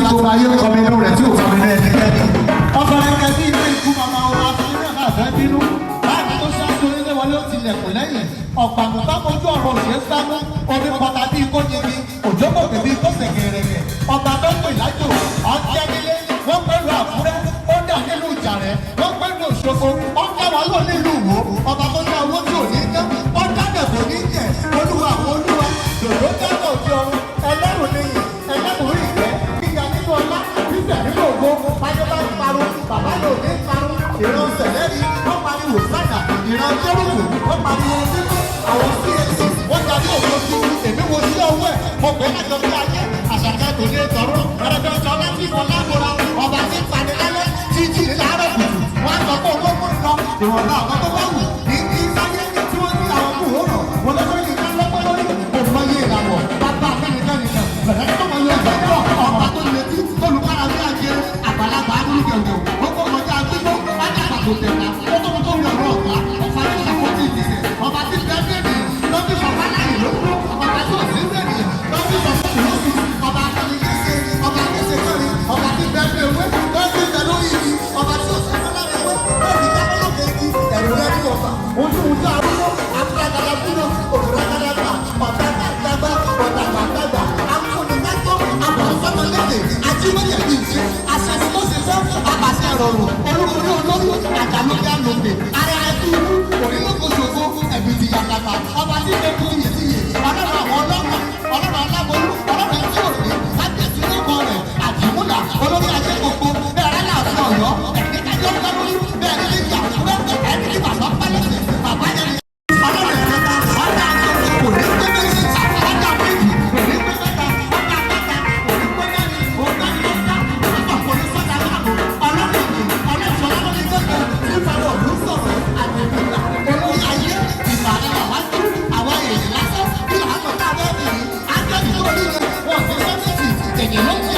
Gbogbo ayé kọmi inú rẹ̀ tí ò kọmi inú ẹnikẹ́ni. Ọkọ̀rẹ́kẹ́ bí ilé ikú màmá wa àti ilé náà fẹ́ bínú. Báàgì tó ṣáájú onílé wọlé ó tilẹ̀kùn lẹ́yìn. Ọ̀pàmù bá mojú ọ̀rọ̀ òṣè sámú. Omi pọta bíi kó yegi, òjò gòkè bíi kó sèkèrèkè. Ọba tó ń pè lájò, ọ̀jẹ̀ nílé, wọ́n pẹ̀lú Àkúrẹ́, ó dà nílùú Ìjàrẹ́, wọ́n pẹ̀lú Òṣogbo, ó dá wa lọ nílùú Ìwó. Ọba tó ní owó tí ò ní ná, ó dábẹ̀ kò ní jẹ. Olúwa àwọn olúwa, dòdò dábọ̀ òjò ọ̀run, ẹlẹ́rù níyì, ẹlẹ́rù ìgbẹ́, gíga nínú ọlá, fífẹ̀ nínú ògo, báyọ̀ bá ń parun, bàbá yóò ní parun, ìran sẹ̀lẹ́rì, wọ́n pariwo sádà, ìran kérúbù, wọ́n pariwo mímọ́, àwọn CAC, wọ́n darí ògo sí, èmi wo sí ọwọ́ ẹ̀, mo pè é lájọ bí ayé, àṣàkẹ́ kò ní tọrọ, ẹrẹ́bẹ̀ ọjọ́ láti ìwọ lágbóra, ọba tí ń pani lálẹ́, tí jí ní láàárọ̀ kùtù, wọ́n á sọ pé olóko ń lọ, ìwọ̀nba àwọn tó bá wù ní kí sáyé tí wọ́n ní àwọn kù ó rọ̀, wọn lọ́jọ́ yìí ká lọ́pọ̀ lórí, kò mọ iye ìràwọ̀, bàbá mi nìkan nìkan, bẹ̀rẹ̀ tó mọ iye ọjọ́ ọba tó lè tí olùkọ́ra bí ajé àgbàlagbà adúlùkẹ̀wò, ó kó kọjá gbígbó, ájà àgbò tẹ̀ka, ó tó tó rí ọ̀rọ̀ ọ̀gá, ọ̀fà tí ìṣàkóso ìdìsẹ̀, ọba tí bẹ́ẹ̀ bẹ́ẹ̀ lọ́bí sọ̀fà láyè ló kú, ọba tí ò sí bẹ́ẹ̀ lọ́bí sọ̀fà lóṣù, ọba akọ́ni kése, ọba kése kọ́ni, ọba tí bẹ́ẹ̀ bẹ́ẹ̀ wé, lọ́bí bẹ́ẹ̀ lórí igi, ọba tí ò sí fọlá rẹ̀ wé, lọ́bí jábọ́ lókè igi, ẹ̀rù rẹ̀ ní ọ̀fà, ojú ojú arúgbó, akúrẹ́dàdà kúrò, òkúrẹ́dàdà ọ̀tá dàgbà, ọ̀dàgbà dàgbà, akúnikájọ́, àbọ̀sọ́mọlédè, ajímọ̀yẹ̀ bí ìṣe, aṣẹ́sílọ́sẹsẹ́, apàṣẹ rọrùn, olúborí olórí, àjàlókè àlòkè, ara ẹbí ikú, òrìlókòṣogbo, ẹ̀bìtì yàtàtà, ọba tí ilé kú iyèsíyè, ọlọ́run àwọn ọlọ́run, ọlọ́run aláboyún, ọlọ́run tí ò ní, kábíyèsí lóko rẹ̀, àdìmúlà, olórí ajé gbogbo, bẹ́ẹ̀ rẹ́ láàfin Ọ̀yọ́, ẹ̀mí kájọ́ lórí, bẹ́ẹ̀ ní níbi Àkúrẹ́, ẹ̀mí ní bàbá pálẹ̀sẹ̀, bàbá yẹn ni ọlọ́run ẹ̀kẹta, ọjà àjọṣe kò ní pé méjì, ọjà méjì kò ní pé mẹ́ta, ọjà mẹ́ta kò ní pé mẹ́rin, ọjà mẹ́ta ọjà kò ní sọ́jà láàbò, ọlọ́run ìyè, ọlọ́run ìṣọ̀lá lórí gbẹ̀gbẹ̀, nípa ọ̀dún sọ̀rọ̀ àdìmúlà, olórí ayé, ìbàdàn àwájú, àwọn èèyàn lásán, kí làásọ̀ tá a bẹ́ẹ̀ bìrì, ángẹ́lì tó rí yẹn, wọ́n ti sọ méjì, èyí ló ń fi